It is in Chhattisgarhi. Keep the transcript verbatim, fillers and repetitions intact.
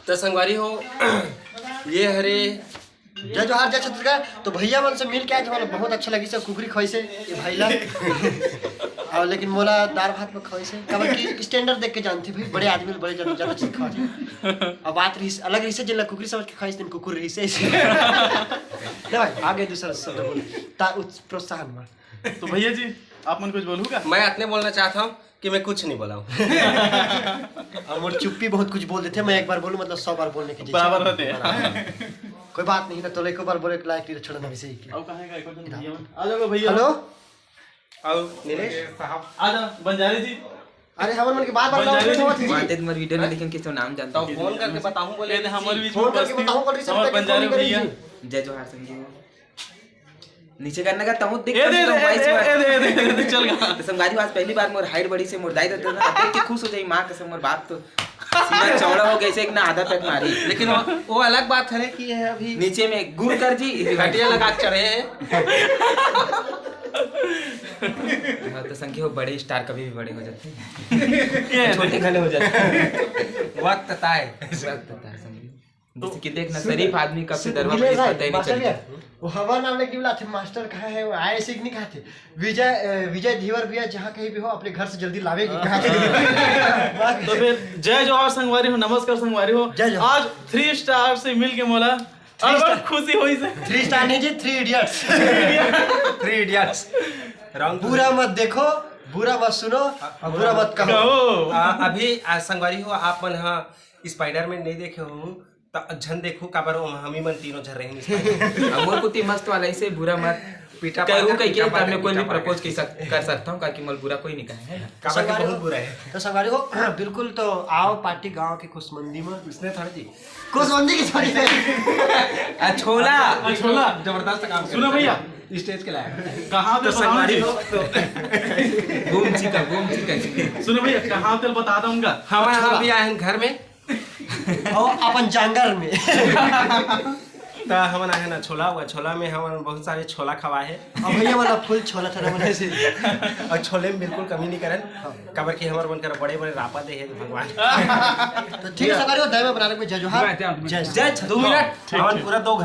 तो संगवारी हो, ये हरे जय जोहार, जय छत्तीसगढ़। तो भैया मन से मिल के आज हमला बहुत अच्छा लगिस, कुकरी खवाइसे ये भाई ला। और लेकिन मोला दार भात में खवाइसे, काबर कि स्टैंडर्ड देख के जानथे भाई, बड़े आदमी बड़े ज्यादा, ज्यादा चीज खवाथे। अब बात रहिस अलग रहिसे, जेन ला कुकरी समझ के खवाइसे, तेन कुकुर रहिसे। ले भाई, आगे दूसरा शब्द बोल, ता उस प्रोत्साहन में। तो भैया जी, आप मन कुछ बोलहू का? मैं अतने बोलना चाहता हूँ कि मैं कुछ नहीं बोला हूँ। अब मोर चुप्पी बहुत कुछ बोल देथे, मैं एक बार बोलूँ, मतलब, सौ बार बोलने की जैसे। बराबर होथे। कोई बात नहीं ना, तो एक बार बोले लायक नहीं, छोड़ो ना, वैसे ही। अब कहाँ है का? एक बार भैया मन। आ जाओ भैया। हेलो। आओ नीलेश। आ जाओ बंजारे जी। अरे, हमर मन के बात, बात बंजारे जी। बात है, तुम्हारे वीडियो नहीं देखें, किसी नाम जानता तो हूँ। फोन करके बताऊँ बोले ये तो हमारे बीच फोन में करके उपस्थित बताऊँ बोल रही, हमारे सब बंजारे करके भैया। जय जोहार संगी। नीचे करने का तहूँ देख ए दे, ए दे, ए दे, ए दे, ए दे, ए दे, चल गा। तो संगवारी, आज पहली बार मोर हाइट बढ़िस हे, मोर दाई ददा देख के खुश हो जाही। माँ कसम, मोर बाप तो सीना चौड़ा हो गया, इसे एक ना आधा पैक मारी। लेकिन वो, वो अलग बात है कि ये अभी नीचे में गुरु कर जी। घटिया लगा के चढ़े हैं। हाँ, तो संगी हो, बड़े स्टार कभी भी बड़े हो जाते हैं। ये छोटे घले हो जाते हैं। वक्त तय। वक्त तय, संगी। जैसे कि देखना, शरीफ आदमी कब से दरवा मिले बड़ी भाई, पता ही नहीं मास्टर चलता। भैया, वो हवा नाम लेके बुलाथे, मास्टर कहाँ है, वो आए से नहीं कहते। विजय, अ, विजय धीवर भैया जहाँ कहीं भी हो, अपने घर से जल्दी लावे की कहा। तो फिर जय जोहार संगवारी हो, नमस्कार संगवारी हो। जय जोहार। आज थ्री स्टार से मिल के मोला अड़बड़ खुशी होइस हे। थ्री स्टार नहीं जी, three idiots. Three idiots. Wrong. बुरा मत देखो, बुरा मत सुनो और बुरा मत कहो। कहो। आ, अभी, आ, संगवारी हो, आप मन हा स्पाइडरमैन नहीं देखे हो, त झन देखो, काबर हम ही मन तीनों झन रहे। अब मोर कुती मस्त वाला इसे बुरा मत पीटा कहू पाटा, कह के पीटा तब मैं पाटा, कोई भी पीटा पाटा। प्रपोज कर सक-, कर सकता हूँ, काकि मोल बुरा कोई नहीं कहा है। काबर के संगवारी बहुत हो, बुरा है। तो संगवारी हो, बिल्कुल, तो आओ पार्टी गांव की खुशमंदी में। इसने थोड़ी जी। खुशमंदी की थोड़ी। आ, छोला। आ, छोला। जबरदस्त काम सुनो करता है। भैया। स्टेज के लायक। कहाँ तो पे संगवारी बताऊँ हो, तो घूम चिका, घूम चिका। सुनो भैया, कहाँ पे बता दूंगा। हम यहाँ छोला। अभी आए हैं घर में। और अपन जांगर में। त हमन आहे ना छोला हुआ, छोला में हमन बहुत सारे छोला खवाए हैं। और भैया वाला फुल छोला था ना, बोले से। और छोले में बिल्कुल कमी नहीं करन, काबर कि हमर मन कर बड़े-बड़े रापा दे हे भगवान। तो ठीक है, संगवारी हो, दया में बना रहे, जय जोहार। जय जय छत्तीसगढ़। दो मिनट, ठीक, हमन ठीक। पूरा दो घंटा